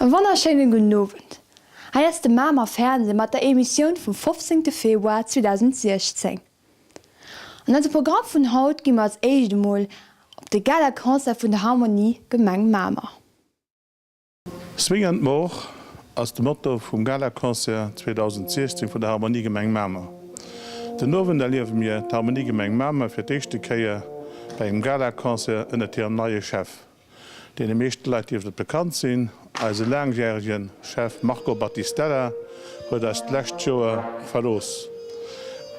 E wonnerschéinen gudden Owend. Hei ass de Mamer Fernseh mat der Emissioun vum 15 Februar 2016. An eisem Programm vun haut gi mer als éischt emol op de Gala-Concert vun der Harmonie Gemeng Mamer. Swing and More ass de Motto vum Gala-Concert 2016 vun der Harmonie Gemeng Mamer. Den Owend erliewe mir d'Harmonie Gemeng Mamer fir d'éischte Kéier bei engem Gala-Concert ënnert hirem neie Chef. Deene meeschte Leit dierft et bekannt sinn, eise laangjärege Chef Marco Battistella huet eis d'lescht Joer verlooss.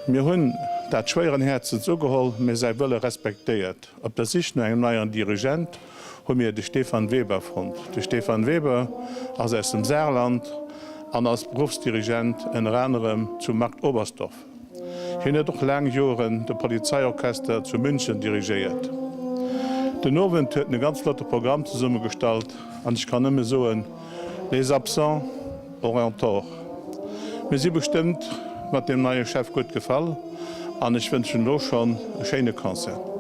Mir hunn dat schwéieren Häerzens ugeholl, mee säi Wëlle respektéiert. Op der Sich no engem neien Dirigent hu mir de Stefan Weber fonnt. De Stefan Weber ass aus dem Saarland an ass Beruffsdirigent ënner anerem zu Markt-Oberstdorf. Hien huet och laang Joren de Polizeiorchester zu München dirigéiert. Den Owend huet en e ganz flotte Programm zesummegestallt an ech kann nëmme soen, Les absents auront tort. Mir si bestëmmt mat deem neie Chef gutt gefall an ech wënschen elo schonn e schéine Concert.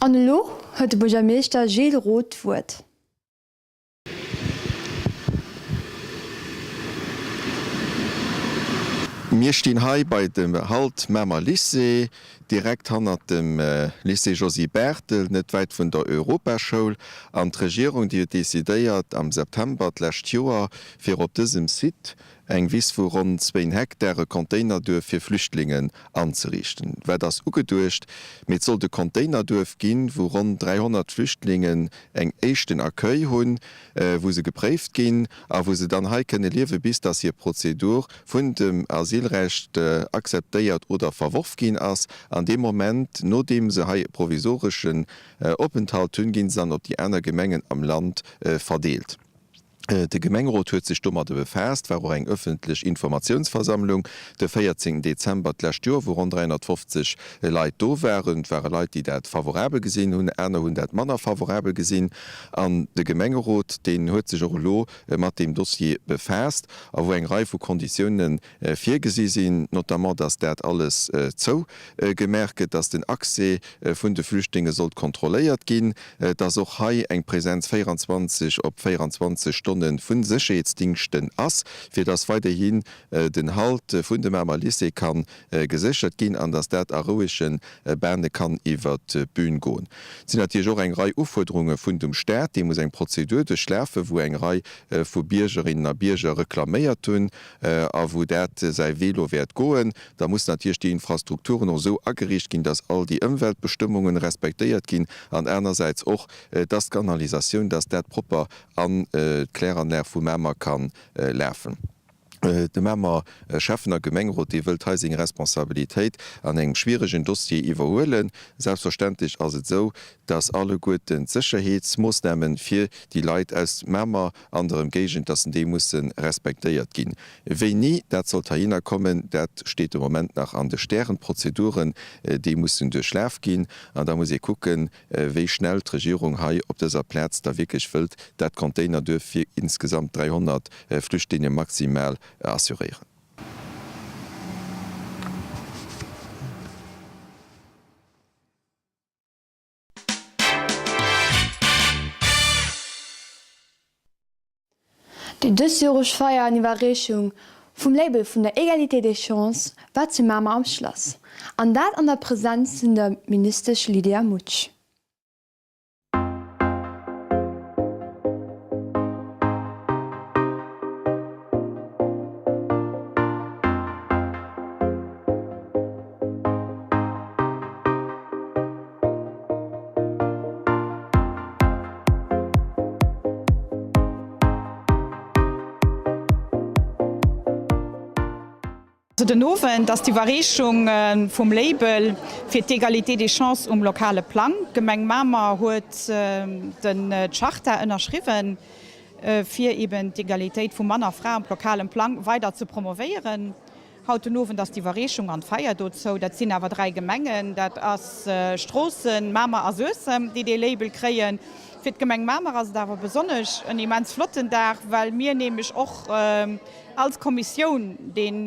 An elo? huet de Buergermeeschter Gilles Roth d'Wuert. Mir stinn hei bei dem Halt Mamer Lycée, direkt hannert dem Lycée Josy Barthel, net wäit vun der Europaschoul. An d'Regierung, déi huet decidéiert am September d'lescht Joer, fir op dësem Site eng Wiss vu ronn zwéin Hektar, e Containerduerf fir Flüchtlingen anzeriichten. Wat ass ugeduecht? Mee et sollt e Containerduerf ginn, wou ronn 300 Flüchtlingen eng éischten Accueil hunn, wou se gepréift ginn a wou se dann hei kënne liewen, bis dass hir Prozedur vun dem Asylrecht akzeptéiert oder verworf ginn ass. An deem Moment, nodeem se hei e provisoreschen Openthalt hunn, ginn se dann op déi aner Gemengen am Land verdeelt. De Gemengerot huet sech domadde befaasst, war och eng ëffentlech Informatiounsversammlung de 14 Dezember d'lescht Joer, wou ronn 350 Leit do waren. Et ware Leit, déi dat favorabel gesinn hunn, aner hunn dat manner favorabel gesinn. An de Gemengerot, deen huet sech och elo mat deem Dossier befaasst a wou eng Rei vu Konditiounen virgesi sinn, notamment dass dat alles zougemaach gëtt, dass den Accès vun de Flüchtlinge sollt kontrolléiert ginn, dass och hei eng Präsenz 24 op 24 Stonne vu Sécherheetsdingschten ass, fir dass weiderhin den Halt vun dem Mamer Lycée ka geséchert ginn an dass dat a rouege Bahne kann iwwert d'Bühn goen. Et sinn natierlech och eng Rei Ufuerderunge vun dem Staat, dee muss eng Prozedur duerchlafen, wou eng Rei vu Biergerinnen a Bierger reklaméiert hunn, A wou dat säi Wee elo wäert goen, da mussen natierlech déi Infrastrukturen och esou ageriicht ginn, dass all déi Ëmweltbestëmmungen respektéiert ginn an anersäits och, dass d'Kanalisatioun, dass dat propper an d'Kläranlag vu Mamer ka lafen. De Mamer Schäffen a Gemengerot, dee wëllt hei seng Responsabilitéit an engem schwieregen Dossier iwwerhuelen. Selbstverständlech ass et esou, dass alleguerten d'Sécherheetsmoossname fir déi Leit aus Mamer an der Emgéigend, dass déi musse respektéiert ginn. Wéini dat sollt heihinner kommen, dat steet de Moment nach an de Stären. D'Prozeduren, déi mussen duerchlaf ginn an da muss ee kucken, wéi schnell d'Regierung hei op dëser Plaz da wierklech wëllt dat Containerduerf fir insgesamt 300 Flüchtlinge maximal assuréieren. Déi dësjäreg Feier an Iwwerreechung vum Label vun der Égalité des chances war zu Mamer am Schlass, an dat an der Presenz vun der Ministesch Lydia Mutsch. Den Owend ass d'Iwwerreechung vum Label fir d'Egalité des chances um lokale Plang. D'Gemeng Mamer huet den d'Charta ënnerschriwwen, fir eben d'Egalitéit vu Mann a Fra um lokalem Plang weider ze promovéieren. Haut den Owend ass d'Iwwerreechung an d'Feier dozou. Dat sinn awer 3 Gemengen, dat ass Stroossen, Mamer a Suessem, déi dee Label kréien. Fir d'Gemeng Mamer ass et awer besonnesch en immens flotten Dag, well mir nämlech och als Kommissioun deen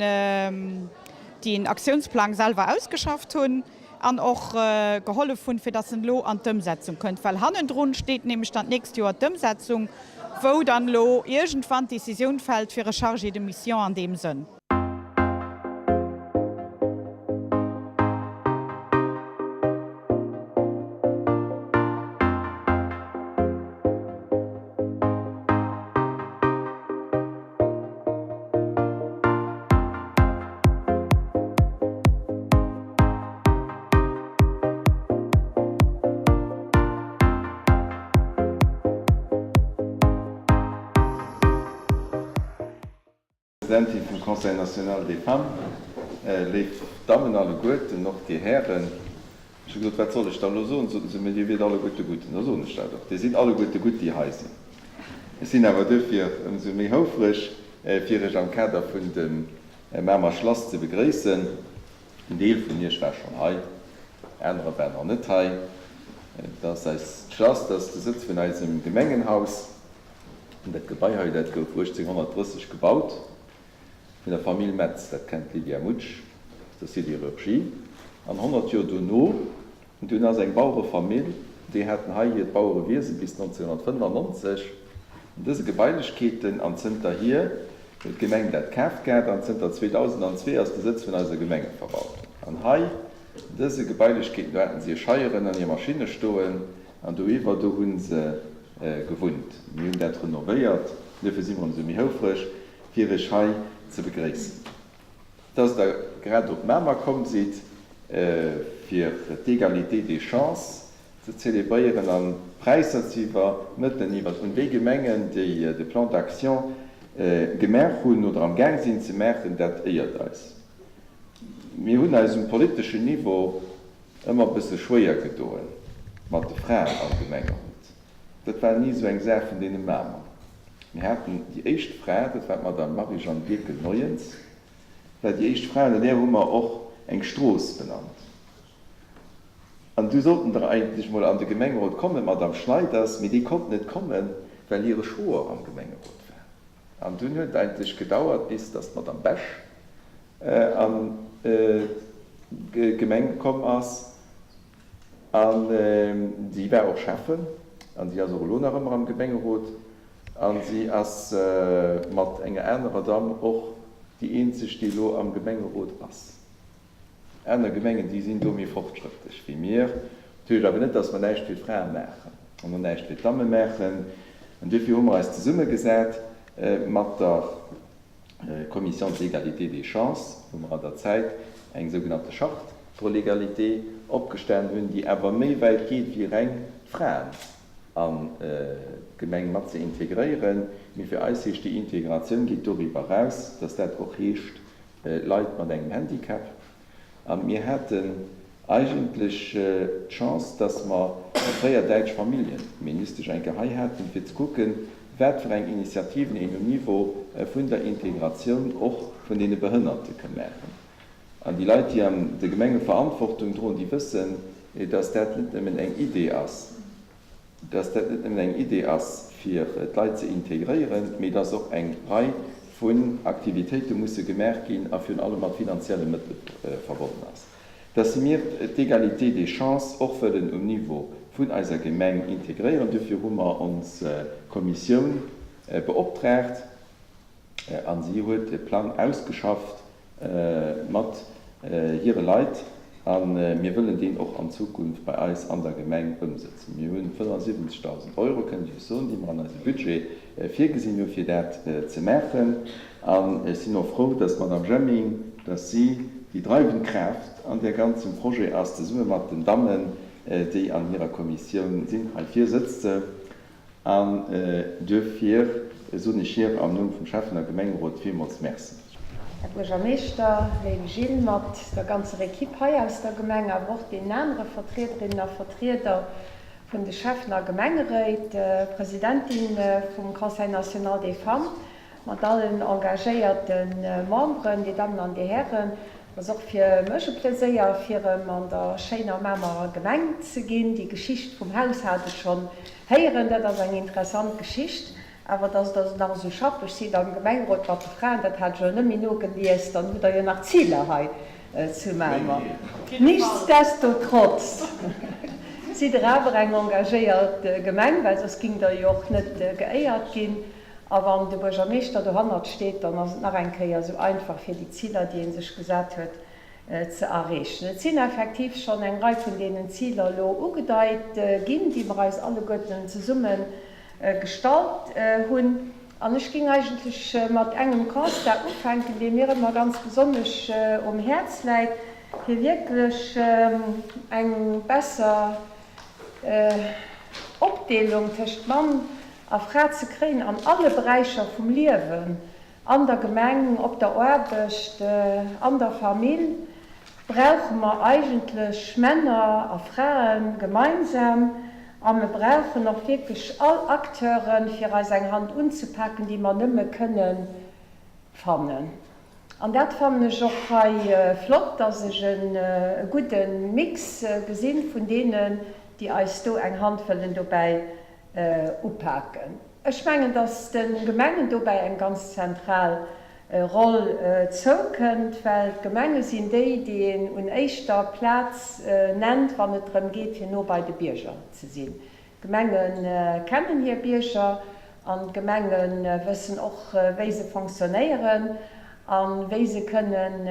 deen Aktiounsplang selwer ausgeschafft hunn an och gehollef hunn, fir dass en elo an d'Ëmsetzung kënnt. Well hannendrun steet nämlech dann d'nächst Joer d'Ëmsetzung, wou dann elo iergendwann d'Decisioun fält fir e Chargé de mission an deem Sënn. Presidentin vum Conseil national des femmes, léif Dammen alleguerten, och Dir Hären. Ech hu gesot, wat soll ech da elo soen? Soten se mir, Dir wiert alleguerte gutt. Da soen ech dat och, Dir sidd alleguerte gutt, déi hei sinn. Ech sinn awer duerfir ëmsou méi houfreg, fir Iech am Kader vun dem Mamer Schlass ze begréissen. En Deel vun Iech war schonn hei, anerer waren nach net hei. Dat ass eist Schlass, dat ass de Sëtz vun eisem Gemengenhaus. Dat Gebai hei, dat gouf 1830 gebaut vun der Famill Metz, dat kennt d'Lydia Mutsch aus der Sidérurgie. An 100 Joer dono, dunn ass eng Bauerefamill. Déi haten hei hiert Bauerewiese bis 1995 an dëse Gebailechkeeten an zënterhier huet d'Gemeng dat kaaft gehat an zënter 2002 ass de Sëtz vun eiser Gemengeverwaltung. An hei an dëse Gebailechkeeten, do haten se hir Scheieren an hir Maschinne stoen an doiwwer, do hu se gewunnt. Mir hunn dat renovéiert, duerfir si mer ëmsou méi houfreg fir iech hei ze begréissen. Dass Der grad op Mamer komm sidd, fir d'Égalité des chances ze zelebréieren an Präisser ze iwwermëttelen iwwer un déi Gemengen, déi de Plan d'action gemaach hunn oder am Gaang sinn ze maachen, dat éiert eis. Mir hunn eis um politeschen Niveau ëmmer e bësse schwéier gedoe mat de Fraen am Gemengerot. Dat war ni esou eng Saach vun deene Mamer. Mir haten déi éischt Fra, dat war d'Madame Marie-Jeanne Birkel-Neuens, war déi éischt Fra, an no där hu mer och eng Strooss benannt. An du sollten der eigentlech mol an de Gemengerot kommen, d'Madame Schneiders, mee déi konnt net kommen, well hire Schwoer am Gemengerot war. An dunn huet et eigentlech gedauert, bis datt d'Madame Besch an d'Gemeng komm ass. An si war och Schäffen an si ass och elo nach ëmmer am Gemengerot. A si ass mat enger anerer Damm och déi eenzeg, déi elo am Gemengerot ass. Aner Gemengen, déi sinn do méi fortschrëttlech wéi mir. Dat heescht awer net, datt mer näischt fir d'Frae maachen an och näischt fir d'Damme maachen. An duerfir hu mer eis zesummegesat mat der Commission de l'égalité des chances, wou mer an der Zäit eng sougenannte Charte pour l'égalité opgestan hunn, déi awer méi wäit geet wéi reng d'Fraen an d'Gemeng mat ze integréieren. Mee fir eis heescht déi Integratioun geet doriwwer eraus, dass dat och heescht Leit mat engem Handicap. A mir haten eigentlech d'Chance, dass mer déi fréier däitsch Familljeministesch eng Kéier hei haten, fir ze kucken, wat fir eng Initiativen een um Niveau vun der Integratioun och vun deene Behënnerte ka maachen. An déi Leit, déi an de Gemenge Verantwortung droen, déi wëssen, dass dat net nëmmen eng Idee ass, dass dat net nëmmen eng Idee ass, fir d'Leit ze integréieren, mee dass och eng Rei vun Aktivitéite musse gemaach ginn a virun allem mat finanzielle Mëttel verbonnen ass. Dass mir d'Égalité des chances och wëllen um Niveau vun eiser Gemeng integréieren, duerfir hu mer ons Kommissioun beoptraagt a si huet e Plang ausgeschafft, mat hire Leit a mir wëllen deen och an Zukunft bei eis an der Gemeng ëmsëtzen. Mir hunn 75.000 Euro, kënnt ech Iech soen, déi mer an eisem Budget virgesinn hu fir dat ze maachen. An ech sinn och frou, dass d'Madame Jemming, dass si déi dreiwend Kraaft an där ganzem Projet ass, zesumme mat den Dammen, déi an hirer Kommissioun sinn. Hei vir sëtzt se. An duerfir soen ech hir am Numm vum Schäffen a Gemengerot villmools Merci. Här Buergermeeschter, léiwe Gilles, mat der ganzer Equipe hei aus der Gemeng, awer och deenen anere Vertriederinnen a Vertrieder vun de Schäffen a Gemengeréit, Presidentin vum Conseil national des femmes, Mat allen engagéierte Memberen, Dir Dammen an Dir Hären, et ass och fir mech e Pleséier, fir erëm an der schéiner Mamer Gemeng ze ginn. Déi Geschicht vum Haus hat ech schonn héieren, dat ass eng interessant Geschicht. Awer dass Der nach esou schappeg sidd am Gemengerot mat de Fraen, dat hat ech elo net méi nogelies. Dann hutt Der jo nach Ziler hei zu Mamer. Nichtsdestotrotz sidd Der awer eng engagéiert Gemeng, well soss gingt Der jo och net geéiert ginn. A wann de Buergermeeschter dohannert steet, dann ass et nach eng Kéier esou einfach, fir déi Ziler, déi ee sech gesat huet, ze erreechen. Et sinn effektiv schonn eng Rei vun deenen Ziler elo ugedeit ginn, déi mer eis alleguerten zesumme gestallt hunn. An ech géing eigentlech mat engem Constat ufänken, dee mir ëmmer ganz besonnesch um Häerz läit, fir wierklech eng besser Opdeelung tëscht Mann a Fra ze kréien an alle Beräicher vum Liewen, an der Gemeng, op der Aarbecht, an der Famill, brauche mer eigentlech Männer a Frae gemeinsam a mer brauchen och wierklech all Acteuren, fir eis eng Hand unzepaken, déi mer nëmme kënne fannen. An dat fannen ech och hei flott, dass ech e gudde Mix gesinn vun deenen, déi eis do eng Hand wëllen dobäi upaken. Ech mengen, dass de Gemengen dobäi eng ganz zentral. Roll zoukënnt, well d'Gemenge sinn déi, déi een un éischter Plaz nennt, wann et drëm geet, fir no bei de Bierger ze sinn. D'Gemenge kennen hir Bierger an d'Gemenge wëssen och, wéi se fonctionnéieren a wéi se kënnen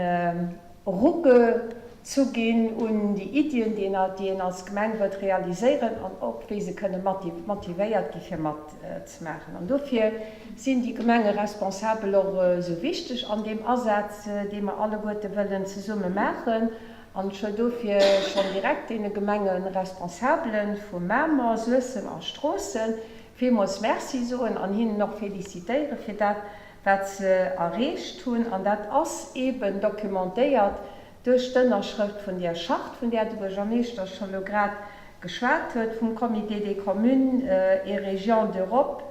erugezu ginn un déi Iddien, déi een als Gemeng wëllt realiséieren an och wéi se kënne motivéiert gi fir matzemaachen. An dofir sinn déi Gemengeresponsabel och esou wichteg an deem Asaz, dee mer alleguerte wëllen zesumme maachen. An ech wëll dofir schonn direkt deene Gemengeresponsabele vu Mamer, Suessem a Stroossen villmools Merci soen an hinnen och félicitéiere fir dat, wat se erreecht hunn, an dat ass eeben documentéiert duerch d'Ënnerschrëft vun där Charte, vun där de Buergermeeschter scho lo grad geschwat huet, vum Comité des communes et régions d'Europe,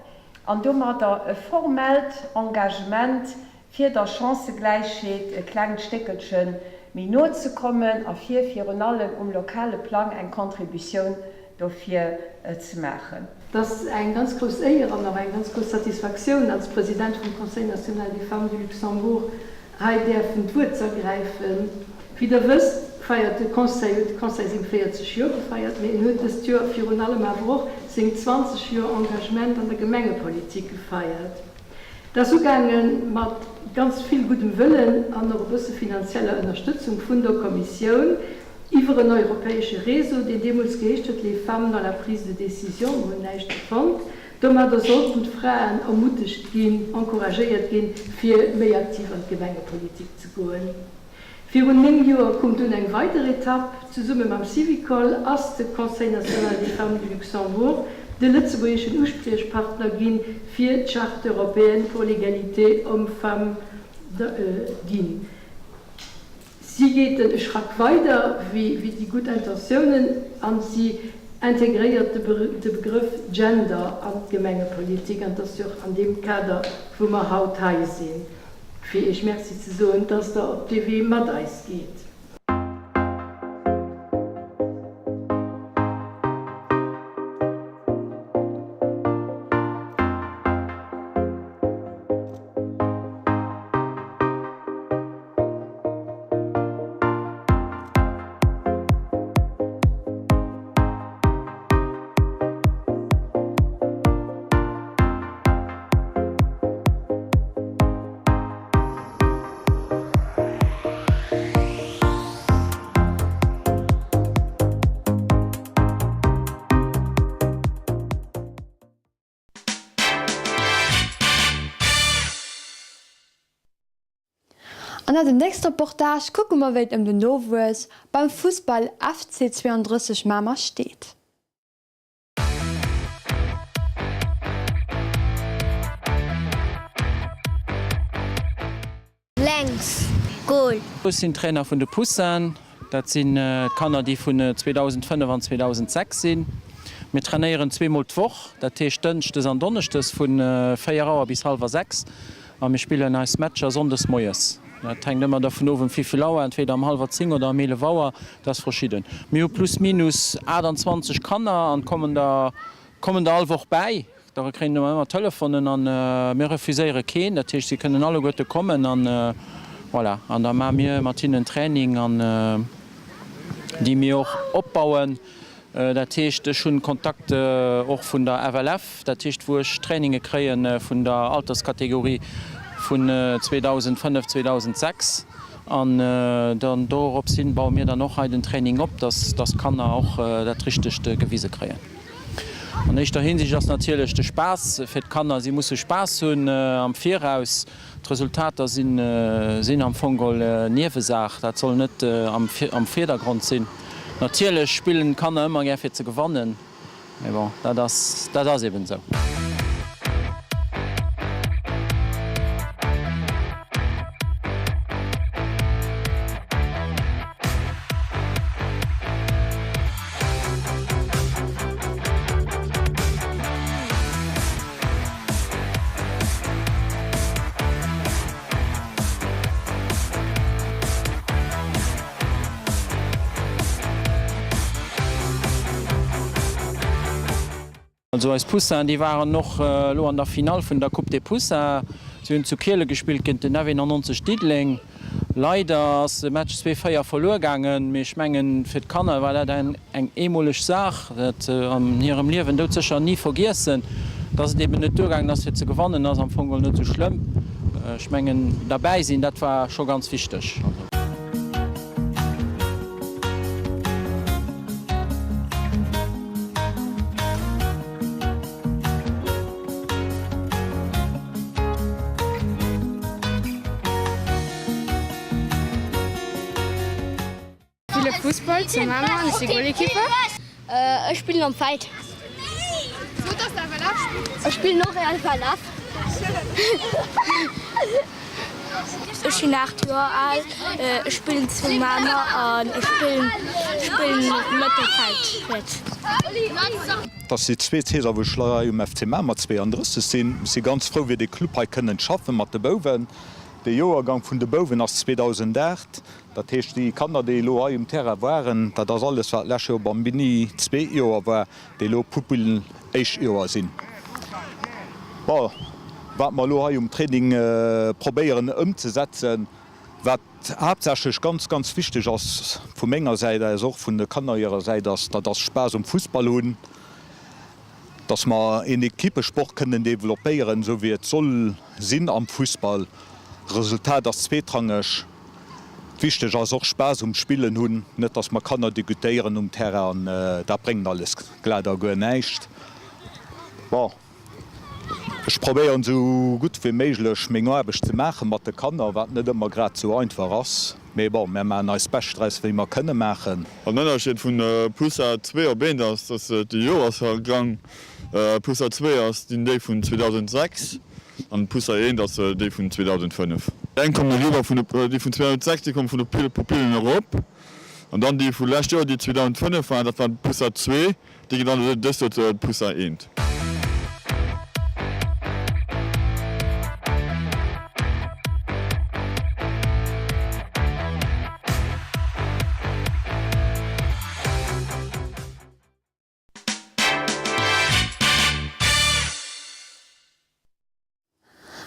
an domadder e formellt Engagement, fir der Chancëgläichheet e klengt Stéckelche méi no ze kommen a fir virun allem um lokale Plang eng Contributioun dofir ze maachen. Et ass eng ganz grouss Éier an och eng ganz grouss Satisfaktioun, als President vum Conseil national des femmes du Luxembourg hei däerfen d'Wuert z'ergräifen. Wéi Der wësst, feiert de Conseil, huet de Conseil seng 40 Joer gefeiert, mee en huet dëst Joer virun allem awer och seng 20 Joer Engagement an der Gemengepolitik gefeiert. Et ass ugaange mat ganz vill guddem Wëllen an och e bësse finanzieller Ënnerstëtzung vun der Kommissioun iwwer en europäesche Réseau, deen deemools geheescht huet Les femmes dans la prise de décision. Mer hunn näischt fonnt. Domadder sollten d'Fraen ermuttegt ginn, encouragéiert ginn, fir méi aktiv an d'Gemengepolitik ze goen. Virun 9 Joer koum dunn eng weider Etapp, Zesumme mam Syvicol ass de Conseil national des femmes du Luxembourg de lëtzebuergeschen Uspriechpartner ginn fir d'Charte européenne pour l'égalité hommes-femmes ginn. Si geet e Schrack weider wéi déi gutt Intentiounen an si integréiert de Begrëff Gender an d'Gemengepolitik. An et ass jo och an deem Kader, wou mer haut hei sinn. Fir Iech Merci ze soen, dass Der op dee Wee mat eis geet. An eisem nächste Reportage kucke mer wéi et ëm den Nowuess beim Fussball FC 32 Mamer steet. Lenks, Goal. Ech sinn Trainer vun de Poussins. Dat sinn d'Kanner, déi vun 2005 an 2006 sinn. Mir trainéieren zweemol d'Woch, dat heescht dënschdes an donneschdes vu 4 Auer bis hallwer 6 a mir spillen eis Matcher sonndes moies. Dat hänkt ëmmer dervun of, ëm wéivill Auer, entweder ëm hallwer 10 oder ëm 11 Auer, dat ass verschidden. Mir hu plus minus 28 Kanner an kommen der kommen der all Woch bäi. Da kréien mer ëmmer Telefonen an mir refuséiere keen. Dat heescht, si kënnen alleguerte kommen an voilà. An da maache mir mat hinnen Training an déi mir och opbauen. Dat heescht, ech hunn Kontakt och vun der FLF, dat heescht wou ech Traininge kréie vun der Alterskategorie vun 2005, 2006 an dann dorops hin baue mir dann och hei den Training op, dass dass d'Kanner och dat Richtegt gewise kréien. An éischter Hinsicht ass natierlech de Spaass fir d'Kanner, si musse Spaass hunn am Viraus. D'Resultater sinn sinn am Fong geholl Niewesaach, dat soll net am am Virdergrond sinn. Natierlech spillen d'Kanner ëmmer gär fir ze gewannen, mee bon, dat ass dat ass eben esou. Also eis Poussins, déi waren och elo an der Finall vun der Coupe des Poussins. Si hunn zu Kiele gespillt géint den F91 Diddeleng. Leider ass de Match 2, 4 verluer gaangen, mee ech mengen fir d'Kanner war dat eng eemoleg Saach, dat se an hirem Liewen doudsécher ni vergiessen. Dass et eben net duergaangen ass fir ze gewannen ass am Fong geholl net sou schlëmm. Ech mengen derbäi sinn, dat war scho ganz wichteg. Spille Fussball zu Mamer an ech si Goalkeeper. Ech spillen am Feld. Ech spillen och FLF. Ech sinn 8 Joer al, ech spillen zu Mamer an ech spillen spillen Mëttelfeld riets. Et ass déi zweet Saison wou ech hei um FC Mamer 32 sinn. Ech si ganz frou fir dee Club hei kënnen schaffen mat de Bouwen. De Joergang vun de Bouwen ass 2008, dat heescht déi Kanner déi elo hei um Terrain waren, dat ass alles wat d'lescht Joer Bambini zweet Joer war, déi elo Pupillen éischt Joer sinn. Bon, wat mer elo hei um Training probéieren ëmzesetzen, wat haaptsächlech ganz, ganz wichteg ass vu menger Säit aus, och vun de Kanner hirer Säit ass, dat ass Spaass um Fussball hunn, dass mer een Equippesport kënnen developpéieren, esou wéi et soll sinn am Fussball. Resultat ass zweetrangeg. Wichteg ass och Spaass um Spillen hunn, net dass mer Kanner degutéieren um Terrain an dat bréngt alles glat a guer näischt. Bon, ech probéieren esou gutt wéi méiglech meng Aarbecht ze maache mat de Kanner, wat net ëmmer grad esou einfach ass, mee bon, mär maachen eist Bescht draus wéi mer kënne maachen. An Ënnerscheed vun Poussa 2 op 1 ass, dass de Joresjahrgang Poussa 2 ass, dinn déi vun 2006 an Poussa 1 ass déi vun 2005. Déi eng kommen eriwwer vun de, déi vun 2006, déi komme vun de Pupillen erop an dann déi vu lescht Joer, déi 2005 waren, dat war Poussa 2, Déi ginn dann dëst Joer zur Poussa eent.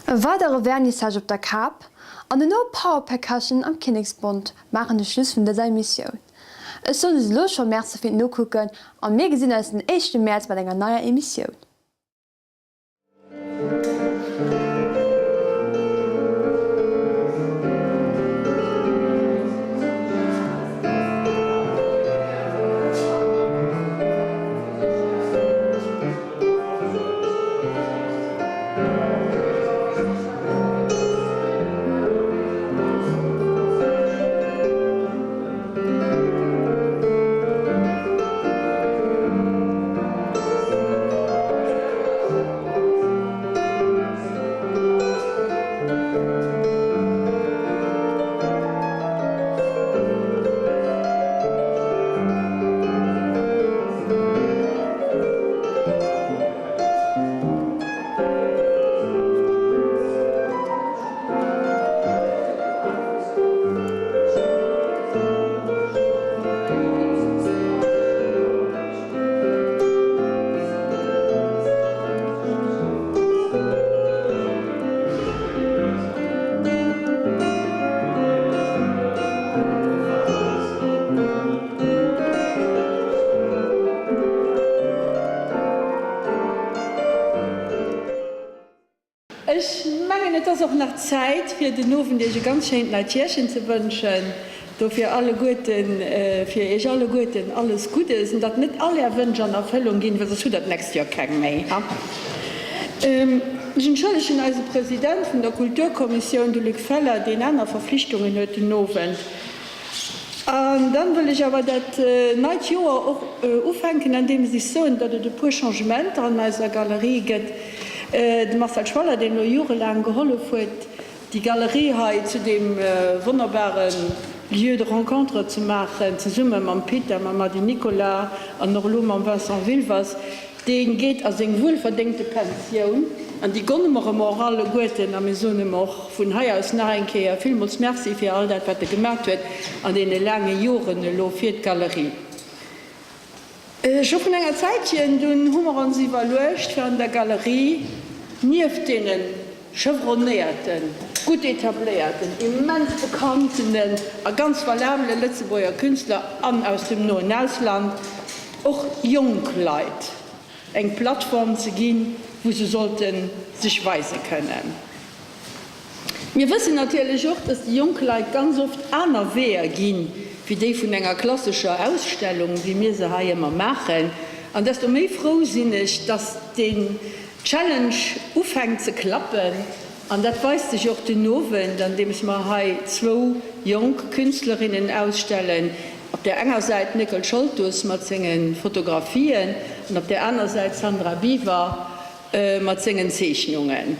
E weidere Vernissage op der Kap an duerno Power Percussion am Kinneksbond maachen de Schluss vun dëser Emissioun. Ech soen es elo scho Merci fir d'Nokucken a mir gesinn eis den éischte Mäerz mat enger neier Emissioun. Ech mengen, et ass och nach Zäit, fir den Owend Iech e ganz schéint neit Jäerchen ze wënschen. Dofir alleguerten, fir Iech alleguerten alles Guddes, an datt net all Är Wënsch an Erfëllung ginn, well soss hutt Der d'nächst Joer keng méi. Ech entschëllegen eise President vun der Kulturkommissioun, de Luc Feller, deen aner Verflichtungen huet den Owend. An dann wëll ech awer dat neit Joer och ufänken, andeems ech soen, datt et e puer Changementer an eiser Galerie gëtt. De Marcel Schwaller, deen elo jorelaang gehollef huet, déi Galerie hei zu deem wonnerbare Lieu de rencontre ze maachen, zesumme mam Pit a mam Ady Nicolas an och elo mam Vincent Wilwers, Dee geet a seng wuelverdéngte Pensioun an déi gonne mer em och alleguerten a mir soen em och vun hei aus nach eng Kéier villmools Merci fir all dat, wat e gemat huet an deene laange Joren elo fir d'Galerie. Scho vun enger Zäitchen dunn hu mer ons iwwerluecht, fir an der Galerie nieft deene. chevronnéierten, gutt etabléierten, immens bekanntenen a ganz valabele Lëtzebuerger Künstler an aus dem noen Ausland och jonk Leit eng Plattform ze ginn, wou se sollte sech weise kënnen. Mir wëssen natierlech och, dass déi jonk Leit ganz oft aner Weeër ginn, wéi déi vun enger klassescher Ausstellung, wéi mir se hei ëmmer maachen. An desto méi frou sinn ech, dass deen Challenge ufänkt ze klappen. An dat weist sech och den Owend, andeems mer hei zwou jonk Künstlerinnen ausstellen, op där enger Säit d'Nécole Scholtus mat senge Fotografien an op där aner Säit d'Sandra Biwer mat sengen Zeechnungen.